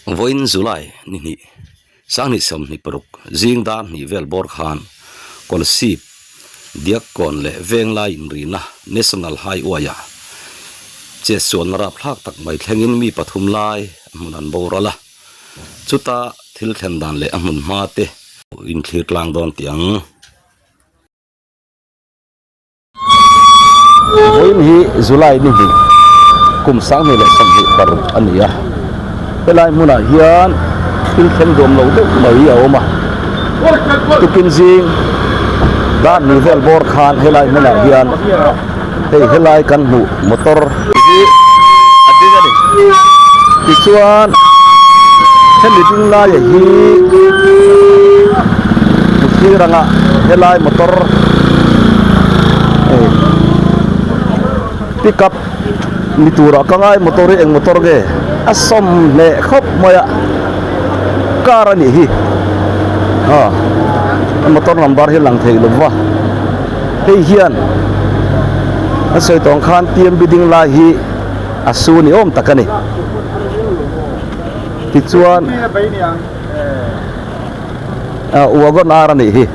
Vawiin July ni hnih, Sanghnih 26 zing dar hnih vel bawr khan Kolasib, Diakkawn leh Venglai inrina National Highway-ah chetsualna rapthlak tak mai thlengin mi pathum lai a hmun an boral a, chuta thil thlen dan leh a hmun hma te inthlir tlang dawn tih ang. Vawiin hi July ni hnih kum 2026 a ni a, helai hmunah hian thil thleng duam lo deuh mai a awm a, tukin zing dar hnih vel bawr khan helai hmunah hian hei helai kan hmuh motor hi a ding a ni tichuan hemi ding laia hi thir anga helai motor hei pickup ni turah ka ngai motor hi eng motor nge a sawm hneh khawp mai a car a nih hi ah a motor number hi lang thei lo va hei hian a sawi tawng khan T_M_B ding lai hi a su ni awm tak a ni tichuan ah wagon R a nih hi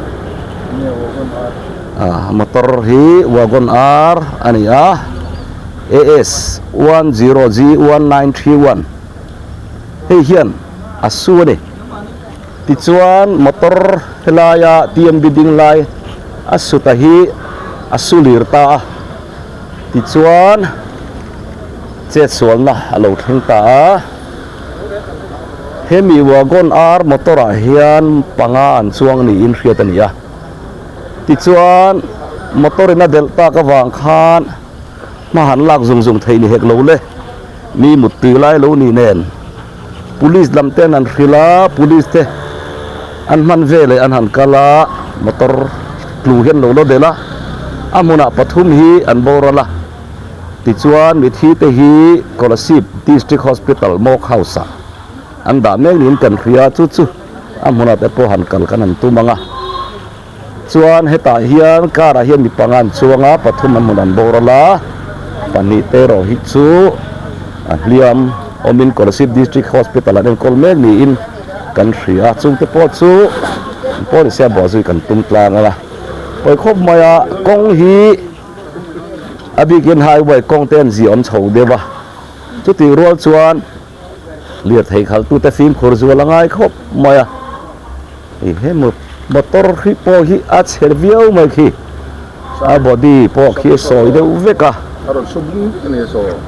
ah motor hi wagon R a ni a A_S 10 G 1931 hei hian a su a ni. Tichuan motor helaia TMB ding lai a suta hi a su lir ta a, tichuan chetsualna a lo thleng ta a. Hemi wagon R motor ah hian panga an chuang niin hriat a ni a. Tichuan motor in a delh tak avang khan hma han lak zung zung theih ni hek lo le, mi muttui lai lo ni nen. Police lam ten an hrilh a, police te an hman veleh an han kal a, motor tlu hian lo la delh a, a hmunah pathum hi an boral a, tichuan mithi te hi Kolasib District Hospital Morgue House ah an dah mek niin kan hria, chu chu a hmunah te pawh han kal kan han tum ang a. Chuan hetah hian car ah hian mi panga an chuang a, pathum an hmun an boral a, pahnih te erawh hi chu a hliam awmin Kolasib District Hospital an enkawl mek niin kan hria a, chungte pawh chu police a bawhzui kan tum tlang ang a, pawi khawp mai a kawng hi a bikin highway kawng te an ziah awm chho deuh a, chutih rual chuan lirthei khaltute fimkhur zual a ngai khawp mai a. Ih he motor hi pawh hi a chhe viau mai khi a body pawh khi a sawi deuh vek a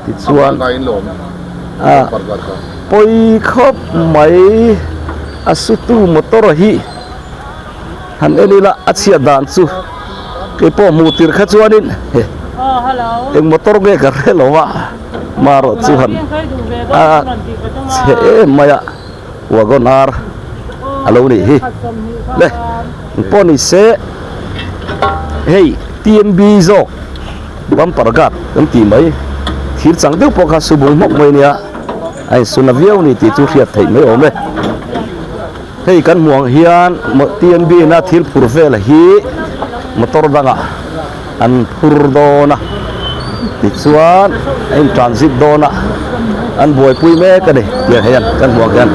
tichuan a pawi khawp mai a sutu motor hi han en ila a chhiat dan chu keipawh hmuh tir kha chuanin eng motor nge ka hre lo a marawh chu han a chhe em mai a. Wagon R a lo nih hi le pawh ni se hei TMB zawk bumper guard kan tih mai thir chang deuh pawh kha su bung hmawk mai ania a insuna viau a ni tih chu hriat theih mai awm e hei kan hmuh ang hian TMB na thil phur vel hi motor dangah an phur dawn a tichuan a in transit dawn a an buaipui mek a ni tiang hian kan hmuh ang hian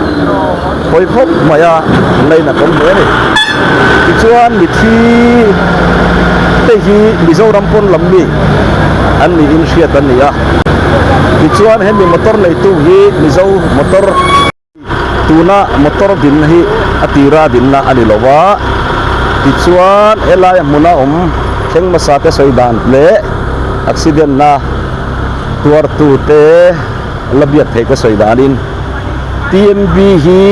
hawi khawp mai a lainat awm hle a ni tichuan mithi te hi Mizoram pawn lam mi an niin hriat an ni a tichuan hemi motor neitu hi Mizo motor. Tuna motor dinna hi a tira dinna a ni lo a, tichuan helaia hmuna awm thleng hmasa te sawi dan leh accident na tuartu te la biak theih te sawi danin TMB hi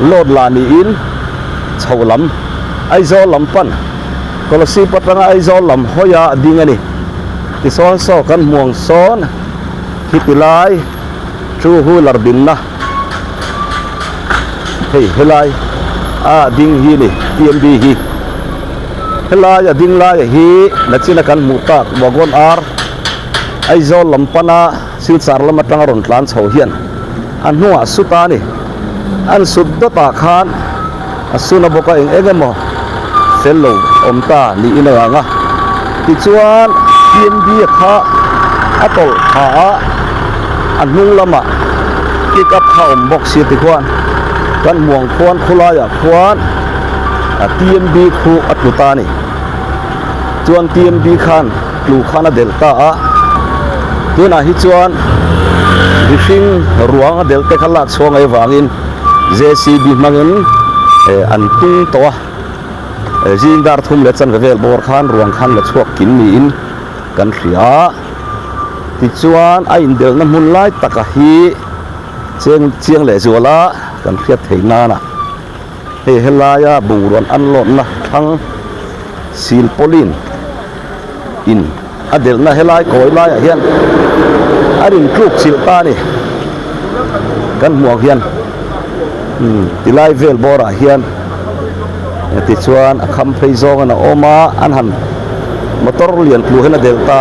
load la niin chho lam Aizawl lam pan Kolasib atanga Aizawl lam hawia ding a ni. Tisawn saw kan hmuang sawn khi ti lai. Two wheeler dinna hei helai a ding hi ni TMB hi helai a ding lai hi nachina kan hmuh tak wagon R Aizawl lam pana Silchar lam atanga rawn tlan chho hian a hnungah sut a ni an sut dawtah khan a suna bawk a eng eng emaw fel lo awm ta niin a lang a tichuan TMB a kha a tawlh tha a a hnung lamah pick up. kha awm bawk sia tikhuan kan hmuh ang khuan khawlaiah khuan a TMB khu a tlu ta a ni. Chuan TMB khan tlu khan a delh ta a, tunah hi chuan mihring ruang a delh te kha lak chhuah ngaih avangin JCB hmangin an tung tawh a, zing dar thum leh chanve vel bawr khan ruang khan la chhuak kim niin kan hria a, tichuan a indelhna hmun lai taka hi cheng chiang leh zuala kan hriat theih nana. Hei helaia bungrua an unload na thlang silpauline in a delhna helai kawi laiah hian a rin tluk chilh ta a ni. Kan hmuh ang hian umm tilai vel bawrah hian tichuan a kham phei zawng in a awm a an han motor lian tlu hian a delh ta.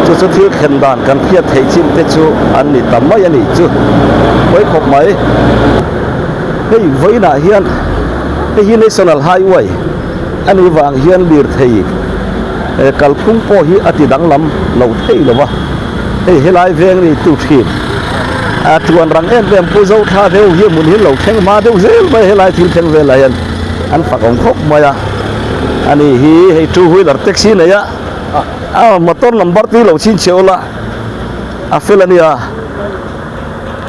Chu chu thil thlen dan kan hriat theih chin te chu an ni ta mai a nih chu. Pawi khawp mai. Hei vawiinah hian hei hi National Highway a nih vang hian lirthei kalphung pawh hi a ti danglam lo thei lo va. Hei helai veng ni tu thin a tuan rang em em Pu Zothla deuh hi hmun hi lo thleng hma deuh zel mai helai thil thleng velah hian an fak awm khawp mai a. Ani hi hei two wheeler taxi nei a a motor number te hi lo chhinchhiah ula a fel a nia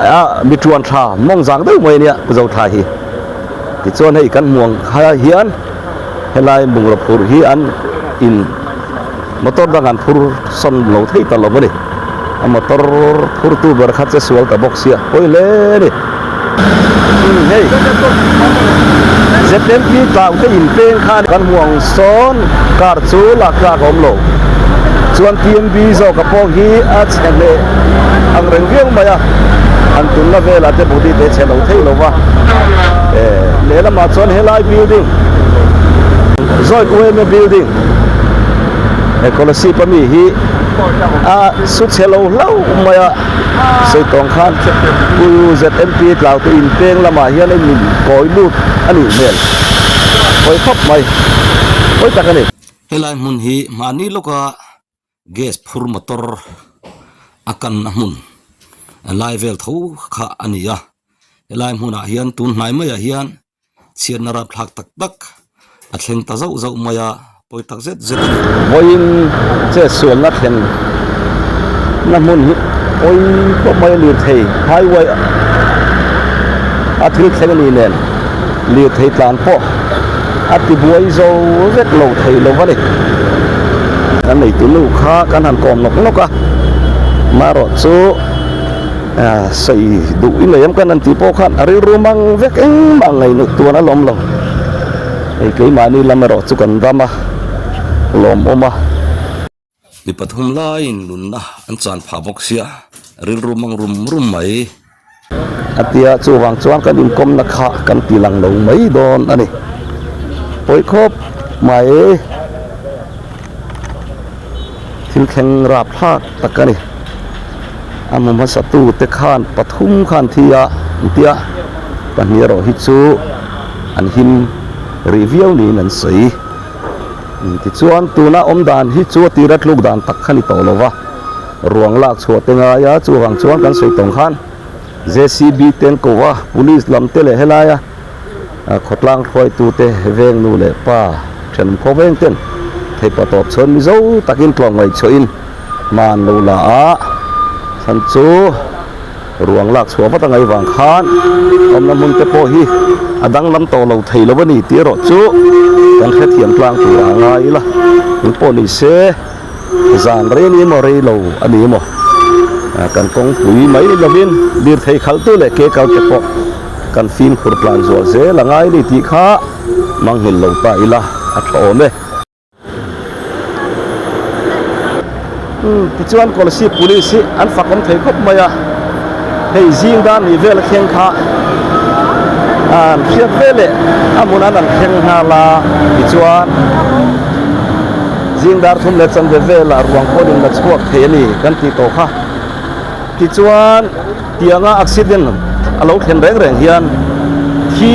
a mi tuan tha mawng zang deuh mai a nia Pu Zothla hi tichuan hei kan hmuh ang kha hian helai bungraw phur hi an in motor dang an phur sawn lo thei ta lo a ni a motor phur tu ber kha che sual ta bawk sia pawi hle a ni. Umm hei ZMP tlau te in peng khan kan hmu ang sawn car chu lak tlak a awm lo chuan TMB zawk a pawh hi a chhe hleh ang reng viau mai a an tunna velah te body te chhe lo thei lo va eh lehlamah chuan helai building Zawih UMA building he Kolasib ami hi a su chhe lo hlauh mai a. Sawi tawng khan Pu ZMP tlau te in peng lamah hian a in kawi lut a nih hmel hawi khawp mai hawi tak a ni. Helai hmun hi mahni lawka gas phur motor a kanna hmun lai vel tho kha a ni a, helai hmunah hian tun hnai maiah hian Chhiatna rapthlak tak tak a thleng ta zauh zauh mai a, pawi tak zet zet a ni. Vawiin che sualna thlen na hmun hi pawi khawp mai a lirthei highway a thil thleng a ni nen lirthei tlan pawh a ti buai zo vek lo thei lo a ni. Kan neitu nu kha kan han kawm nawk nawk a, marawh chu. Sawi duh i nei em kan han tih pawh khan a rilru mang vek engmah ngaihnuh tuan a lawm lo. Hei keimahni lam erawh chu kan ram a lawmawm a. Mi pathum laiin nunna an chan phah bawk sia, rilru mang rum rum mai. A tia chuvang chuan kan inkawmna kha kan ti lang lo mai dawn a ni. Pawi khawp mai. Thil thleng rap thlak tak a ni. A hmu hmasa tu te khan pathum khan thi a an ti a, pahnih erawh hi chu an him rih viau niin an sawi. Tichuan tuna awm dan hi chu a tira tluk dan tak kha ni tawh lo va, ruang lak chhuah te ngai a, chuvang chuan kan sawi tawng khan JCB te an ko a, police lam te leh helaia Khawtlang hruaitute veng nu leh pa thenawm khaw veng ten theipa tawp chhuan mizo takin tlawm ngaihchhuahin hma an lo la a, chhan chu ruang lak chhuah vat a ngaih vang khan awmna hmun te pawh hi a danglam tawh lo thei lo a ni tih erawh chu kan hrethiam tlang turah a ngai ila, engpawh ni se. Zan rei a ni emaw rei lo a ni emaw kan kawngpui mai ni lovin lirthei khalhtu leh ke kal te pawh kan fimkhur tlan zual zel a ngai a ni tih kha manghilh lo ta ila a tha awm e. Tichuan Kolasib Police hi an fak awm thei khawp mai a, hei zing dan nih vel a thleng kha an hriat ve leh a hmun an an thleng nghal a tichuan. Zing dar thum leh chanve velah ruang pawhin la chhuak thei a ni kan tih tawh kha. Tichuan tianga accident a lo thlen reng reng hian thi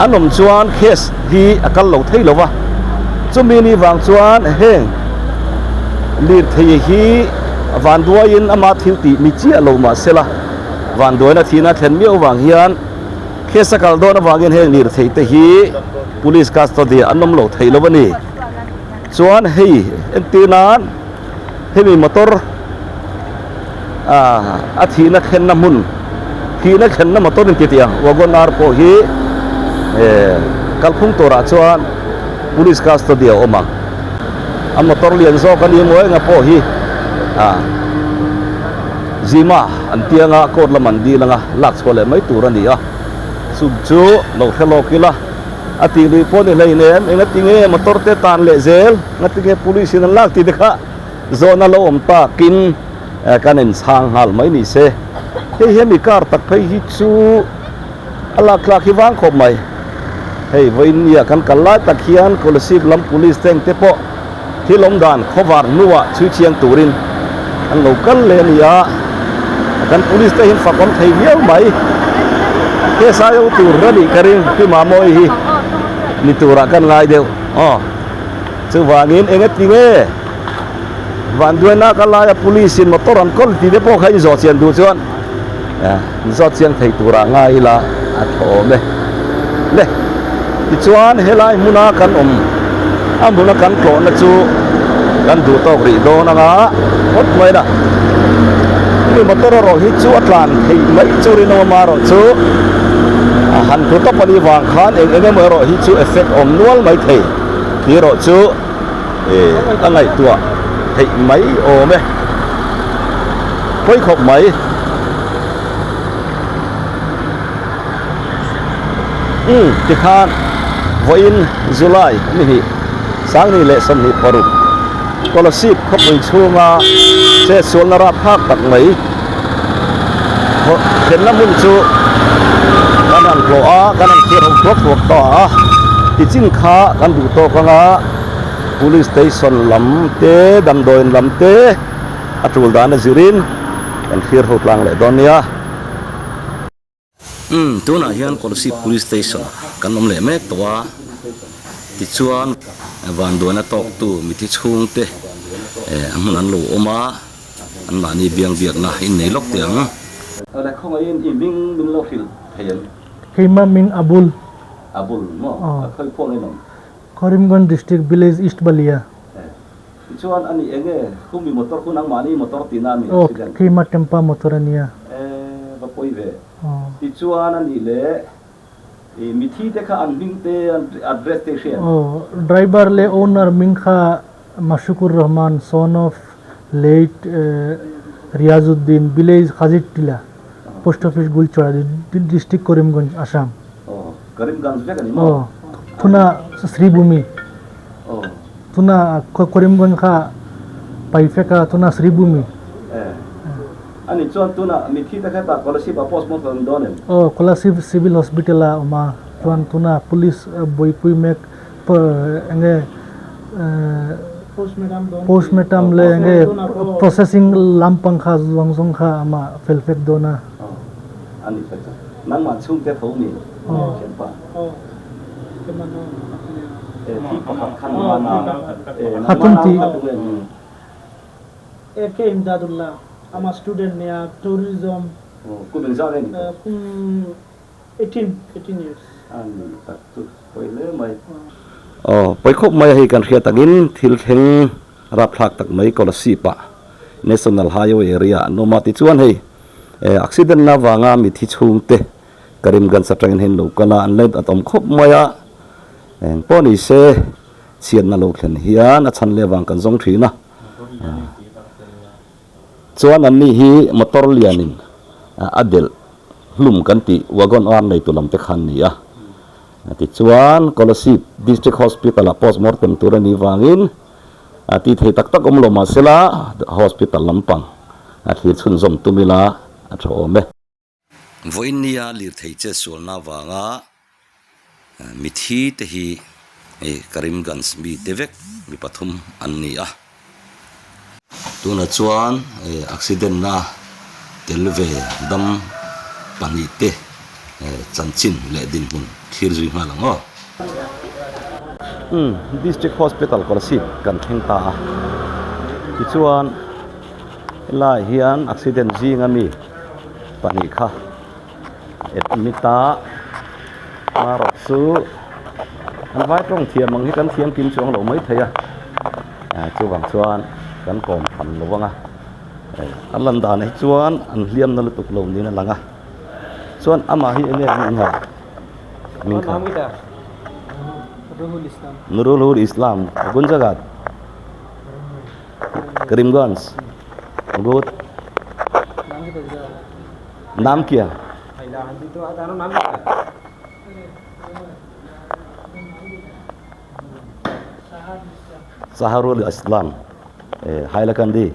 an awm chuan case hi a kal lo thei lo va, chumi ni vang chuan heng lirthei hi vanduaiin ama thil tih mi chiah lo mahsela. Vanduaina thihna thlen miau vang hian case a kal dawn avangin heng lirthei te hi police custody ah an awm lo thei lo a ni. Chuan hei entir nan hemi motor ah a thihna thlenna hmun thihna thlenna motor in ti tih ang wagon R pawh hi eh kalphung turah chuan police custody a awm ang. A motor lian zawk a ni maw enga pawh hi ah zima an tianga court lam an dil anga lak chhuah leh mai tur a ni a chung chu lo hre lawk ila. A tih lui pawh ni hleinem, engati nge motor te tan leh zel, engati nge police in an lak tih te kha zawhna lo awm takin kan inchhang nghal mai ni se. Hei hemi car tak phei hi chu a lak tlak hi vang khawp mai. Hei vawiin kan kal lai tak hian Kolasib lam police te engte pawh Thil awm dan khawvar hnuah chhui chiang turin an lo kal leh a ni a, kan police te hian fak awm thei viau mai. Case ai ho tur a nih ka ring Pi Mamawi hi ni turah kan ngai deuh aw. Chuvangin eng ati nge Vanduaina ka laia police in motor an kawl tih te pawh kha in zawh chian duh chuan in zawt chiang thei turah ngai ila a tha awm e. Le, tichuan helai hmuna kan awm a hmuna kan tlawhna chu kan duh tawk rih dawn anga phawt mai la. Hemi motor erawh hi chu a tlan theih mai chu rinawm erawh chu a han tlu tawp a nih vang khan eng eng emaw erawh hi chu effect awm nual mai thei tih erawh chu a ngaihtuah theih mai awm e. Pawi khawp mai. Umm tikhan vawiin July ni hnih Sangni leh 26 Kolasib khawpui chhunga chetsualna rapthlak tak mai thlenna hmun chu kan han hlawh a, kan han thlir ho thuak thuak ta a, tichin kha kan duh tawk anga Police Station lam te, damdawiin lam te a tul dan a zirin kan thlir ho tlang leh dawn nia. Umm, tunah hian Kolasib Police Station ah kan awm leh mek tawh a, tichuan vanduaina tawktu mithi chhungte a hmun an lo awm a, anmahni biang biakna in nei lawk teh ang. Awle khawngaihin i hming min lo hrilh thei em? Keimah hming Abul. Abul maw? Ka khawi pawh ngei awm. Karimganj District Village East Balia. Tichuan a ni eng e, khumi motor khu nangmahni motor tihna a mi accident? Aw, keimah Tempa motor a nia. E, va pawi ve. Tichuan a nih leh i mithi te kha an hming te, an address te i hria em? Aw, driver leh owner hming kha Mashukur Rahman, son of late Riazuddin, village Khazirtila, post office Gulchara, district Karimganj, Assam. Aw, Karimganj vek a ni maw? Aw, thuna Sribhumi. Aw. Tuna Karimganj kha paifek a tuna Sribhumi. Eh. Ani chuan tuna mithi te kha tah Kolasib a postmortem an dawn em? Aw, Kolasib Civil Hospital a awm a, chuan tuna police buaipui mek enge postmortem leh enge processing lampang kha zawng zawng kha amah fel fek dawn a. Aw, ani kha chu nangmah chhungte tho mi thianpa. AK Imdadullah ama student nia tourism kum 18 18 years. Aw pawi khawp mai a hei kan hriat angin thil thleng rapthlak tak mai Kolasib ah National Highway area an awm a tichuan hei accident na avanga mithi chhungte Karimganj atangin hei an lo kal a, an lei a tawm khawp mai a, eng pawh ni se chhiatna lo thlen hian a chhan leh vang kan zawng thin a, chuan an ni hi motor lianin a delh hlum kan tih wagon R neitu lam te khan ni a, tichuan Kolasib District Hospital ah postmortem tur a nih vangin a ti thei tak tak awm lo mahsela hospital lampang a thlir chhunzawm tum ila a tha awm e. Vawiin nia lirthei che sualna avanga mithi te hi hei Karimganj mi te vek mi pathum an ni a. Tunah chuan accident na tel ve dam pahnih te chanchin leh dinhmun thlir zui nghal ang aw. Umm District Hospital Kolasib kan thleng ta a tichuan helaiah hian accident zinga mi. pahnih kha admit a marawh chu an vai tawng thiam ang hi kan thiam kim chuang lo mai thei a chuvang chuan kan kawm tham lo vang a a lan dan hi chuan an hliam na lutuk lo niin a lang a chuan amah hi enge hming ha hming kha Nurul Islam kun jagat Karimganj good নাম কিয়া Saharul Islam Hailakandi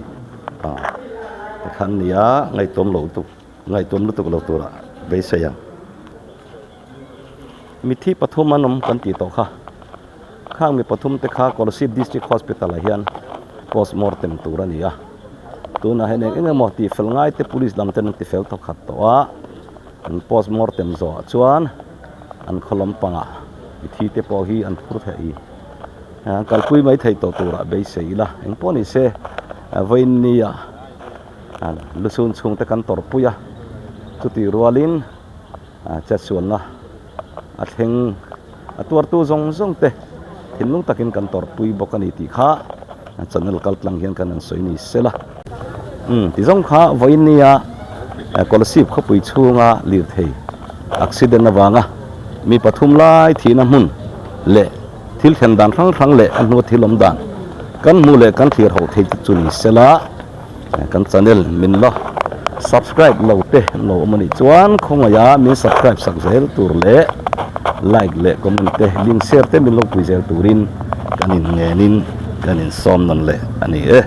tikhan nia ngaihtuam lo lutuk ngaihtuam lutuk lo turah beisei ang Mithi pathum an awm kan tih tawh kha. Khang mi pathum te kha Kolasib District Hospital ah hian post mortem tur a ni a. Tunah hian eng eng emaw tih fel ngai te police lam ten an ti fel tawh khat tawh a. An post mortem zawh ah chuan an khaw lampangah mithi te pawh hi an phur thei an kalpui mai thei tawh turah beisei ila. Eng pawh ni se vawiin nia lusun chhungte kan tawrhpui a chutih rualin. Chetsualna a thleng a tuartu zawng zawng te thinlung takin kan tawrhpui bawk a ni tih kha channel kal tlang hian kan han sawi ni sela. Umm ti zawng kha vawiin nia Kolasib khawpui chhunga lirthei accident avanga mi pathum lai thihna hmun leh thil thlen dan hrang hrang leh a hnua thil awm dan kan hmuh leh kan thlir ho thei te chu ni sela. Kan channel min la subscribe lo te an lo awm a nih chuan khawngaiha min subscribe sak zel tur leh like leh comment te link share te min lo pui zel turin kan in ngenin kan in sawm nawn leh a ni e.